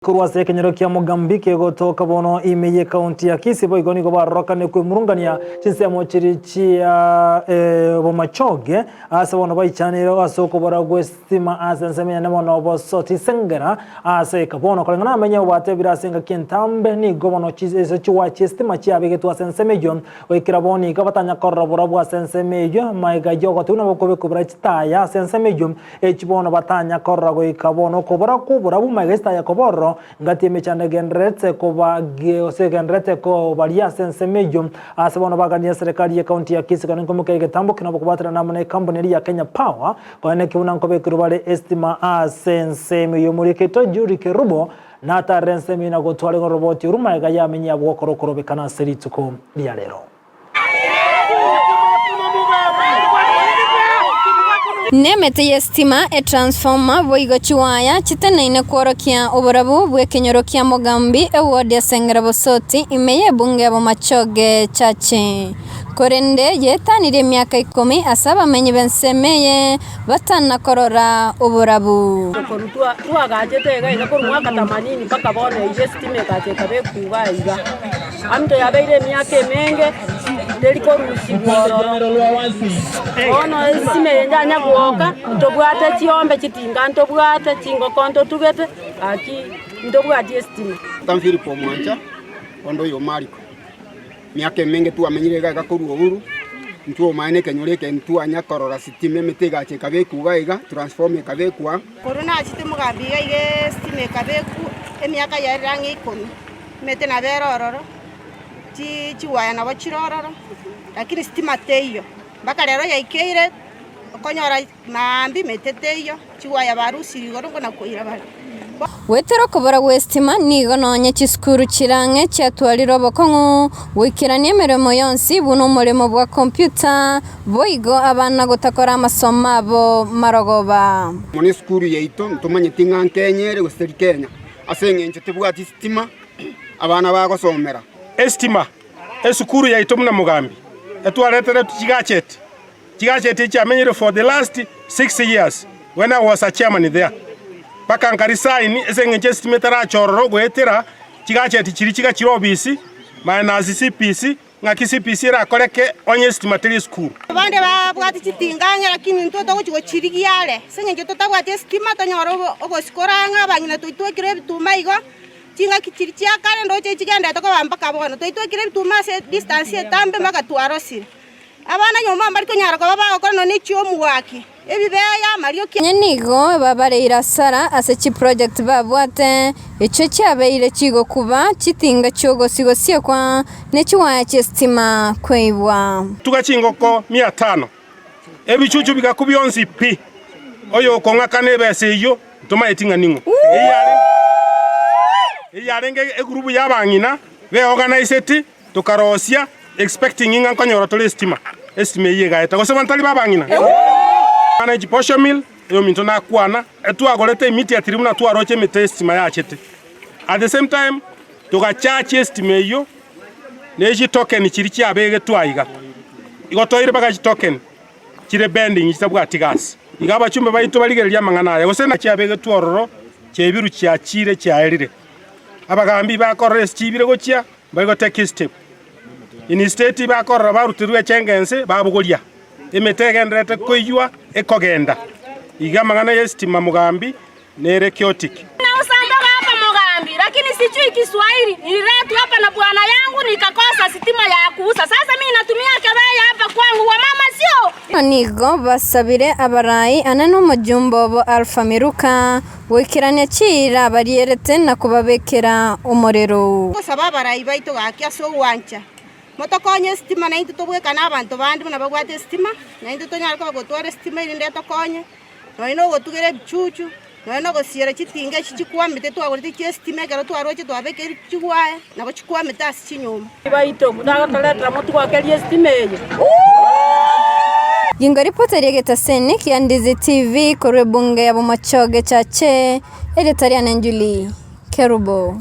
Korwa ase ekenyoro kia Mogambi kegotoka bono ime y'ekaunti ya Kisii boigo nigo barorokane kwemurungania chinsemo chiria chia Bomachoge ase bono baichanire ase okobora gw'esitima ase ensemo enene mono Bosoti Sengera ase eka bono koreng'ana namenye obatebire ase engaki entambe nigo bono ase chiwaya chi'esitima chiabegetwe ase ensemo eyio goikera bono iga batanya korora borabwo ase ensemo eyio magega y'ogotebiwa nabo kobekwa chitaya ase ensemo eyio Echi bono batanya korora goika bono okobora kw'oborabu magega esitaya koba ororo, ngati emechando egendererete koba gose egendererete kobaria ase ensemo eyio. Ase bono baganirie eserekari y'ecounty ya Kisii konya nkoimokeria egetambo kina bokobwaterana amo ne ekampuni eria ya Kenya Power konya neki buna nkobekerwa bare esitima ase ensemo eyio. Omorikito Julie Kerubo natarire ensemo eyio na gotwara igoro roboti oru magega yamenyia abwo gokora okorobekana ase rituko ria rero. Nemete y'esitima, etransformer, boigo chiwaya chiteneine kworokia oborabu bw'ekenyoro kia Mogambi eward ya Sengera Bosoti ime y'ebunge ya Bomachoge Chache. Korende yaetanirie emiaka ikomi ase abamenyi b'ensemo eye batana korora oborabu. Korwa twagachete iga iga korwa mwaka themanini mpaka bono iga esitima egacha ekaba ekuga iga. Aminto yabeire emiaka emenge teri korusigwa ororo. Bono esitima eye yanya gwoka, ntobwate chiombe chitinga ntobwate, chingoko ntotugete, gaki ntobwati esitima. Tata Philip Omwancha, onde oyo Mariko. Emiaka emenge twamenyire iga iga korwa Uhuru, intwe omanye na ekenyoro eke ntwanya korora sitima emete egacha ekabekwa iga iga, transformer ekabekwa aa. Korwa nachete omogambi iga iga esitima ekabekwa, emiaka yaerire ang'e ikomi, emete nabo ere ororo, chi chiwaya nabo chire ororo, lakini sitima teiyo. Mpaka rero yaikeire, okonyora maambia emete teiyo, chiwaya barusirie igoro nkona koira bare. Goetera okobora gw'esitima nigo nonye chisukuru chire ang'e chiatwarire obokong'u goikerania emeremo yonsi buna omoremo bwa kompyuta, boigo abana gotakora amasomo abo marogoba. Mono esukuru yaito ntomanyeti ng'a Kenya ere gose teri Kenya, ase eng'encho tebwati sitima abana bagosomera. Esitima, esukuru yaito buna mogambi etwareteretwe chigacheti, Chigacheti echi chiamenyire for the last 6 years when I was a chairman there mpaka nka resign ase eng'encho esitima etaracha ororo goetera chigacheti chiria chigachire ofisi minus CPC ng'aki CPC erakoreke onye esitima teri esukuru. Abande babwate chitinga ang'e lakini intwe togochia gochirigia are ase eng'encho totabwati esitima tonyore ogosikora ang'e abang'ina toitwekire ebituma igo chingaki chiria chia kare ndoche chigenderete koba mpaka bono toitwekire ebituma ase distance etambe mpaka twarosire. Abana nyomba mbari konyara koba bagokora nonya ne chi'omwaki, ebibeya, amarioki. Onye nigo babareire asara ase chiproject babwate, echio chiabeire chigokuba chitinga chi'ogosi-gosiekwa, ne chiwaya chi'esitima kweibwa. Tuga chingoko mia tano, ebichuchu bigaku bionsi pi. Oyo okong'akana ebesa eyio ntomaeti ng'a ning'o. Eyio yarenge egurubu y'abang'ina beorganiseti Tokarosia expecting ng'a nkonyora tore estima, estima eyio egaeta. Gose bantari ba abang'ina? Manage posho mill, eyominto nakwana, etwagorete immediately buna twaroche emete estima yachete. At the same time, togachachi estima eyio ne chitoken chiria chiabegetwe aiga. Igo toire mpaka chitoken chire bending chitabwati gasi. Iga abachumbe baito barigererie amang'ana aya, gose chiabegetwe ororo chiaibirwe chiachire chiaerire. Abagambi bakorora ase chibire gochia Mbari gotake step. Instead bakorora baruterwe echenge ense babogoria emete egendererete koiywa ekogenda. Iga amang'ana y'esitima mogambi nere chaotic. Nauza mboga hapa Mogambi, lakini sijui Kiswahili. Nililetwa hapa na bwana yangu nikakosa sitima ya kuuza. Sasa mimi natumia kebaya hapa kwangu, wamama sio Nigo basabire abarai ane nomojumbe obo Alpha Miruka Goikerania chiira barierete na kobabekera omorero. Gosaba abarai baito gaki ase ogwancha, motokonye esitima naintwe tobwekane abanto bande buna babwate esitima, naintwe tonyare koba gotwara esitima erinde etokonye, nonya na ogotugera ebichuchu, nonya na ogosiera chitinga echi chikwamete twagorete chia esitima ekero twaroche twabekeire chigwaya, nabo chikwamete ase chinyomba. Baito, tagotoretera motwakerie esitima eye. Gingo ripoti ri'egetaseni kia Ndizi TV korwa ebunge ya Bomachoge Chache, erieta riane Julie Kerubo.